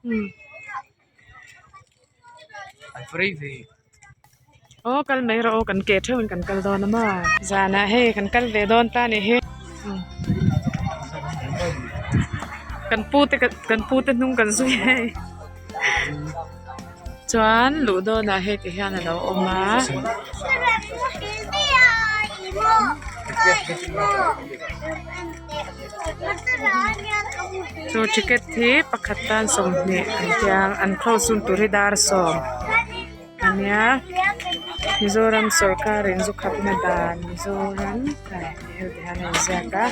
Umm aw kal mai rawh aw kan ke theuh in kan kal dawn a maw zanah hei kan kal ve dawn ta nih hi kan pu te kan pu te hnung kan zui hei chuan luh dawnah hei ti hian a lo awm a. Chu ticket hi pakhat tan 20 an tia an close hun tur hi dar 10 ania Mizoram sawrkar in zu khapna dan Mizoram tih hei ti hian a inziak a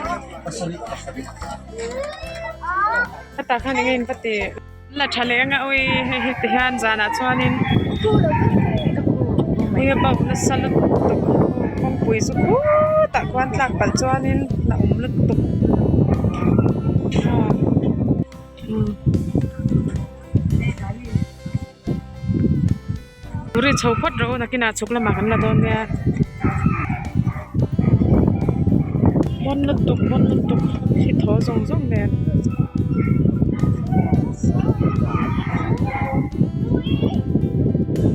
hetah khan eng nge in va tih la tha leh anga awii hei hi ti hian zanah chuanin hei a bauh nasa lutuk kawngpui chu khutah khuan tlak palh chuanin a awm lutuk turi chho phawt rawh u nakinah chhuk lamah kan la dawn nia bawn lutuk bawn lutuk thli thaw zawng zawng nen.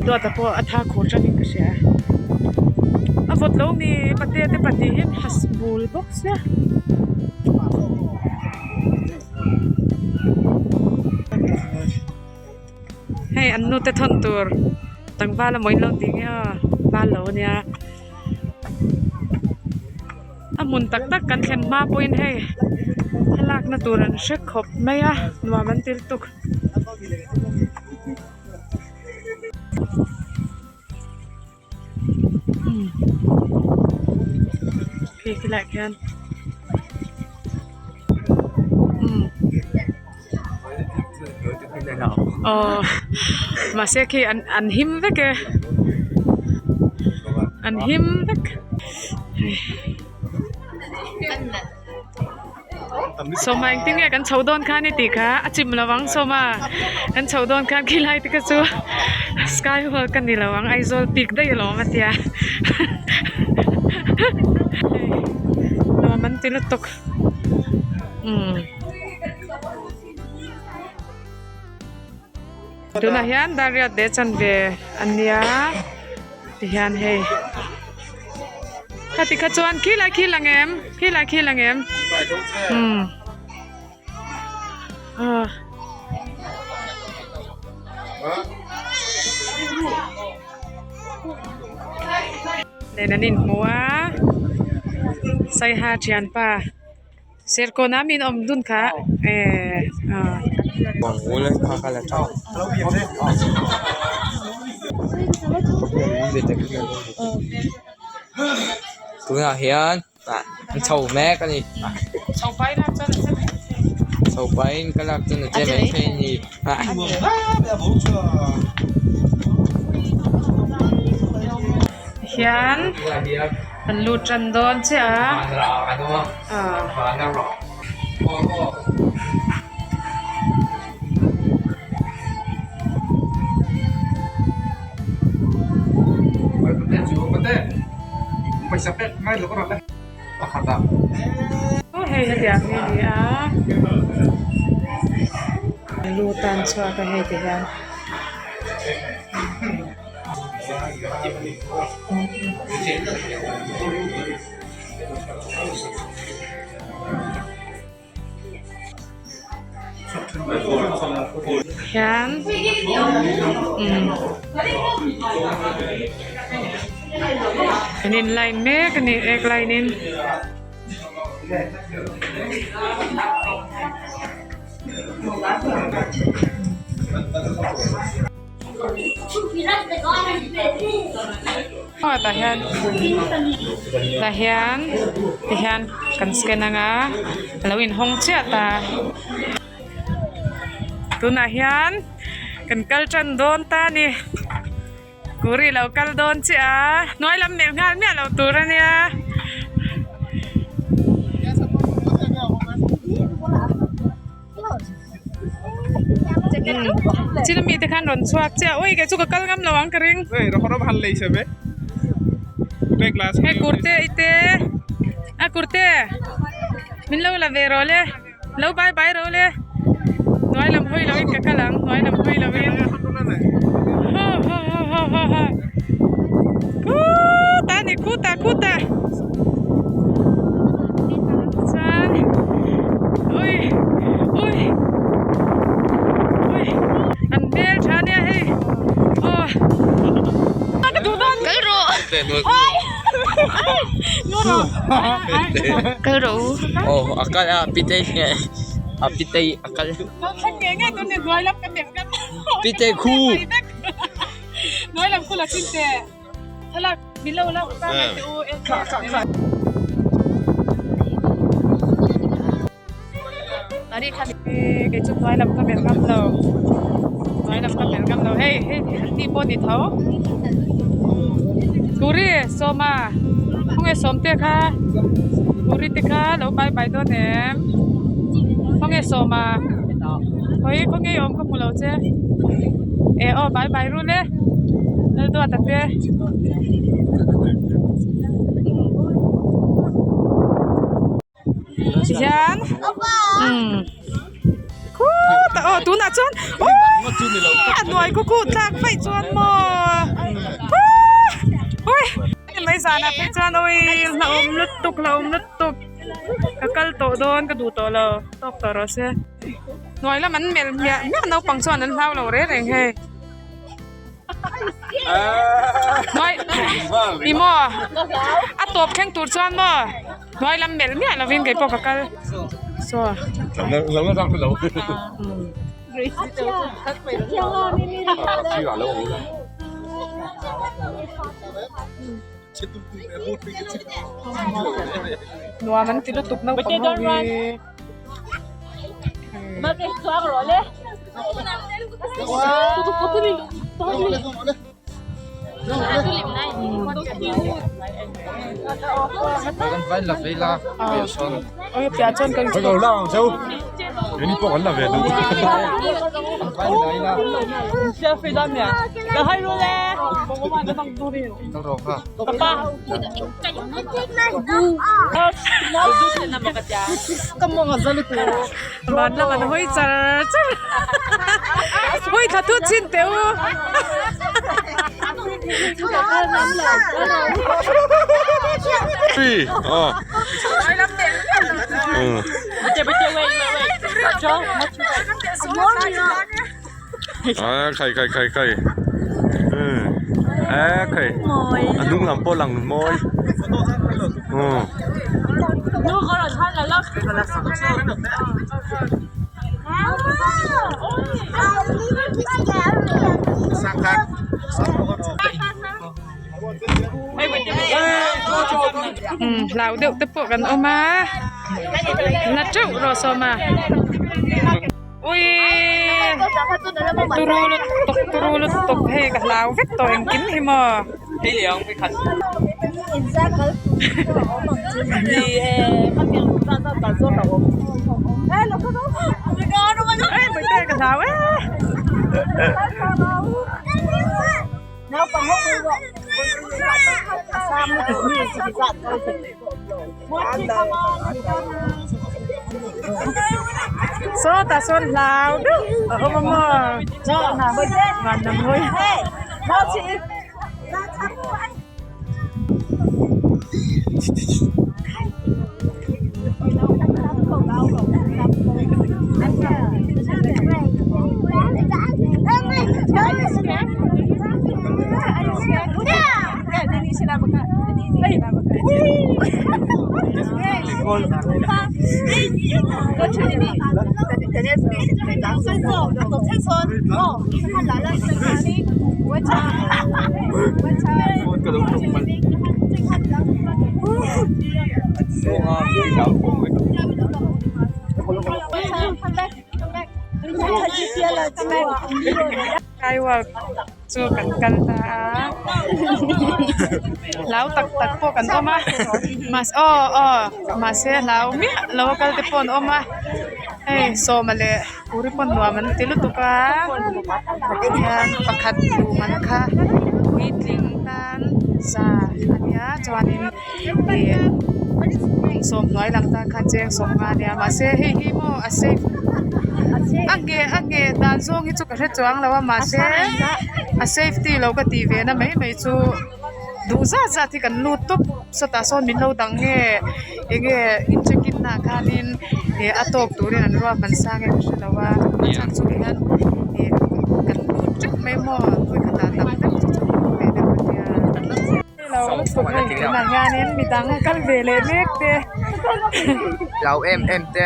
Duata pawh a tha khur tangin ka hria a vawt lo mi pate te pahnih hi a bul bawk sia. Hei an nute thawn tur tlangval amaw in lo tih nge aw val lo ania a hmun tak tak kan thlen hma pawhin hei thlalak na tur an hre khawp mai a nuam an ti lutuk. Khi khilaiah khian aw mahse khi an an him vek e an him vek hei. Sawma engtin nge kan chho dawn khan i tih kha a chim lo ang Sawma kan chho dawn khan khilai te kha chu sky walk a ni lo ang Aizawl peak daih alawm a tia hei nuam an ti lutuk umm tunah hian Dariat leh chanve a nia tihian hei. Khati kha chuan khilai khi lang em khilai khi lang em umm ah nen an inhmu a saiha thianpa serkawn ah min awm dun kha eh ah. Tunah hian an chho mek a ni chho pahin ka lak chuan a che mai thei a ni. Hian an lut tan dawn chiah a ah. Hei hetiang hi a ni a lu tan chhuak a hei ti hian. Hian umm an in line mek a ni ek line in. Aw tah hian tah hian ti hian kan scan anga a lo inhawng chiah ta tunah hian kan kal tan dawn ta a ni kuri lo kal dawn chiah a hnuai lam melh nghal miah lo tur a nia. Chil mi te khan rawn chhuak chiah ui kei chu ka kal ngam lo ang ka ring hei kurte i te a kurte min lo la ve rawh le lo bye bye rawh le. Hnuai lam hawi loin ka kal ang hnuai lam hawi loin ho ho ho ho ho ho khutah a ni khutah khutah chuan ui ui ui an hmel tha ania hei aw ka duh dawn Kal rawh kal rawh u Aw a kal a pitei nge a pitei a kal. Pitei khu. Kei chu hnuai lam ka melh ngam lo hnuai lam ka melh ngam lo hei hei ni pawh ni tho turi sawma khawnge sawmte kha turi te kha lo bai bai dawn em khawnge sawma khawi khawnge i awm ka hmu lo che eh aw bai bai rul e Lalduata te. Tihian umm khutah aw tunah chuan awii a hnuai khu khuh tlak vaih chuan maw khuuu mai zanah phei chuan awii hlauhawm lutuk hlauhawm lutuk ka kal tawh dawn ka duh tawh lo tawk tawh rawh se hnuai lam an melh hmiah hmiah naupang chuan an hlau lo reng reng hei. Hnuai ni maw a tawp thleng tur chuan maw hnuai lam melh miah lovin kei pawh ka kal saw. Nuam an ti lutuk naupang ho hi. Van lam an hawi char char hawi thla thut chin teh u. Khai khai khai khai a khai a hnung lam pawh lang mawi Hlau deuh te pawh kan awm a la teuh rawh sawm a. Ui turu lutuk turu lutuk hei ka hlau vek tawh engkim hi maw. Ê ka hlau e. Saw tah sawn hlau deuh a awm a maw van lam hawi. Skywalk chu kan kal ta a hlau tak tak pawh kan awm a mahse aw aw mahse hlau miah lo a kal te pawh an awm a hei sawma leh puri pawn nuam an ti lutuk a tihian pakhat room an kha puitling tan za a nia chuanin ih sawm hnuai lam tan khan cheng sawm nga a nia mahse hei hi maw a safe. A nge a nge dan zawng hi chu ka hre chuang lo a mahse a safety lo ka tih ve na mai mai chu duh zat zat hi kan lut tawp sawtah sawn min lo dang nge enge in check in naah khanin ih a tawk turin an ruahman sang nge ka hre lo a a chhan chu hian ih kan lut teuh mai maw khawi khatah tam deuh chu chu ve deuh a nia. Lo lutuk hei tunah hianin midang kal ve leh mek te Hlau em em te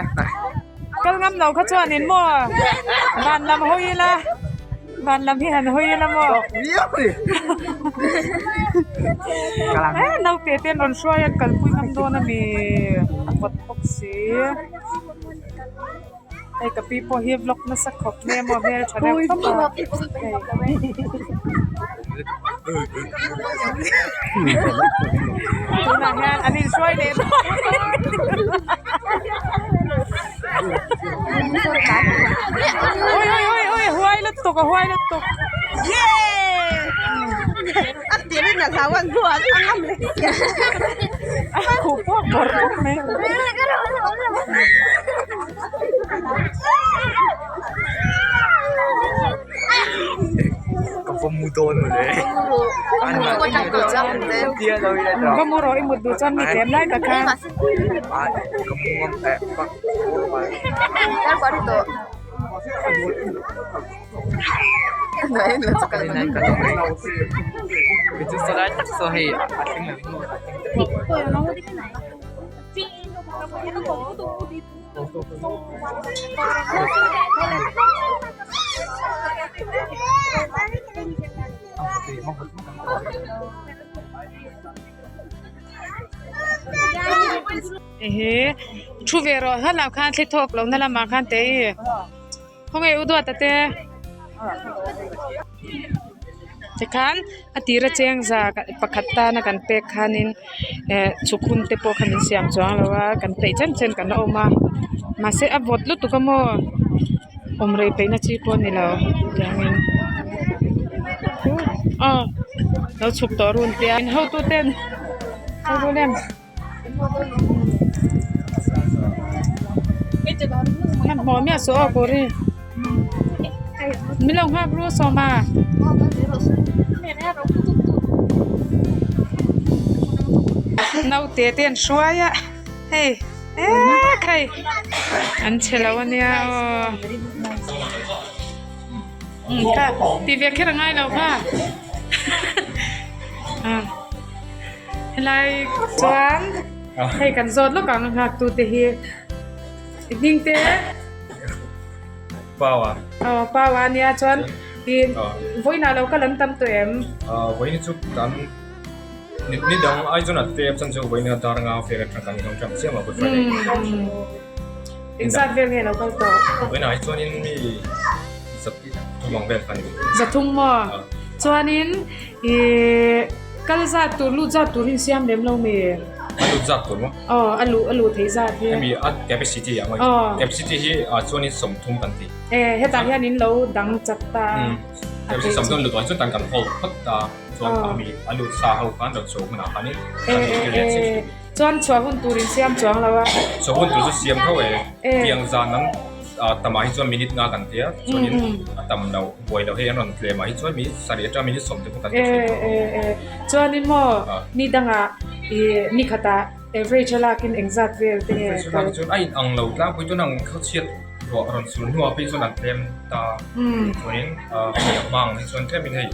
kal ngam lo kha chuanin maw van lam hawi ila van lam hi han hawi ila maw e naute te an rawn hruai a kalpui ngam dawn ami a vawt bawk si hei ka pi pawh hi vlog nasa khawp mai a maw hmeltha reuh khawp a hei tunah hian an inhruai leh dawn ui ui ui ui huai lutuk a huai lutuk a khuh pawh bawrh bawrh mai. Ka va mu dawn mawle Va mu rawh i mut duh chuan mi tlem lai tak khan Ehe thu ve rawh hlan ah khan thli thawk lohna lamah khan teh i khawnge u duat ate tikhan a tira cheng za pakhat tana kan pek khanin eh chhuk hun te pawh kha min siam chuang lo a kan peih chen chen kan awm a mahse a vawt lutuk a maw awm rei peihna chi pawh a ni lo tiangin aw lo chhuk tawh run tia in hotu ten hotu lem hmanhmawh miah suh aw kawri min lo nghak ru sawma naute te an hruai a hei ek hei an che lo ania aw kha ti ve kher a ngai lo kha helai chuan hei kan zawt lawk ang a nghak tu te hi i hming te. Paua. Aw Paua ania chuan i vawiinah lo kal an tam tawh em? Vawiin chu kan ni dang ai chuan a tlem chuan chu vawiin a dar nga vel atang kan inawm tang chiam a Good Friday. Engzat vel nge lo kal tawh? Vawiinah hi chuanin mi zathum ang vel kha ni. Zathum maw? Chuanin i kal zat tur lut zat tur hi insiam lem lo mi? A lut zat tur maw? Aw a luh a luh theih zat hi. Hemi a capacity ang Aw. Capacity hi chuanin 30 kan ti. E hetah hian in lo dang chak ta a. Capacity 30 lut chuan tan kan hold phawt ta chuan a mi a lut sa ho khan rawn chho hunah khanin E e e chuan chhuah hun tur in siam chuang lo a. Chhuah hun tur chu siam tho e. Tiang zan ang tamah hi chuan minute nga kan tia chuanin a tam lo buai lo hei an rawn tlem ah hi chuan minute sarih atang minute sawm te pawh kan ti thin tho. E e chuanin maw ni dangah i ni khatah average a lakin engzat vel te nge Average a lak chuan a in ang lo tlangpui chuan ang khawchhiat ruah rawn sur hnuah phei chuan an tlem ta chuanin hei a hma ang hi chuan tlemin hei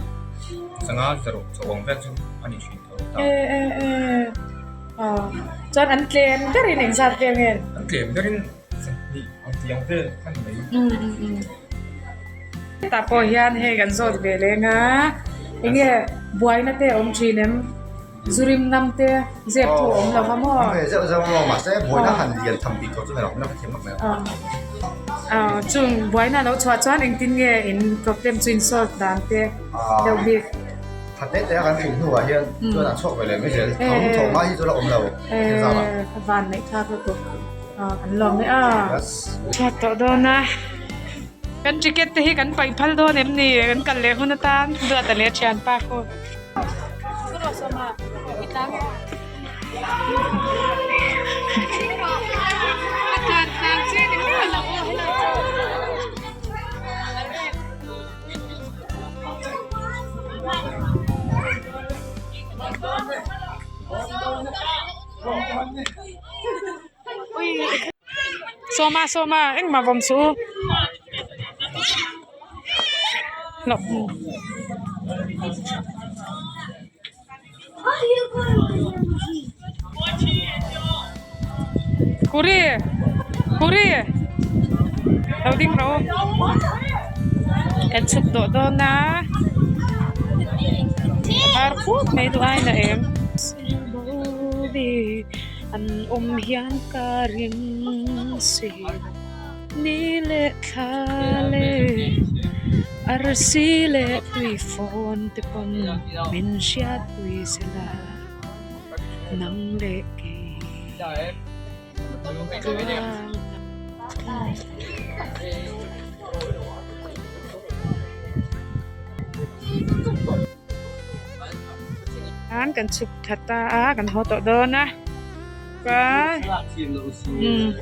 sanga zaruk chho ang vel chu a ni thin tho ta. E e e chuan an tlem berin engzat vel nge? An tlem berin Sahnih ang tih ang vel kha ni mai. Hetah pawh hian hei kan zawt ve leng a, enge buaina te a awm thin em? Zurim nam te zep thu a awm lo va maw? Awm ve zeuh zeuh maw mahse buaina han lian tham bik tawh chu ni lo, na thiam lawk mai ang. Chung buaina a lo chhuah chuan engtin nge in problem chu in solve dan te deuh bik? Khat te te a kan hrilh hnuah hian chuan an chhuak ve leh mai zel, thawm thawm hma hi chu la awm lo, Van neih thlak lutuk. Kan lawm e a. Chhuat tawh dawn a. Kan ticket te hi kan paih phal dawn em ni? Kan kal leh hun atan Duata leh a thianpa khu. Sawma sawma engmah vawm suh u. Kuri kuri lo ding rawh u kan chhuk tawh dawn a a var phut mai duh ain a eng an awm hian ka ring si ni leh thla leh arsi leh tui fawn te pawn min hriat pui sela nang leh kei tluang an kan chhuk thla ta a kan haw tawh dawn a chuan umm.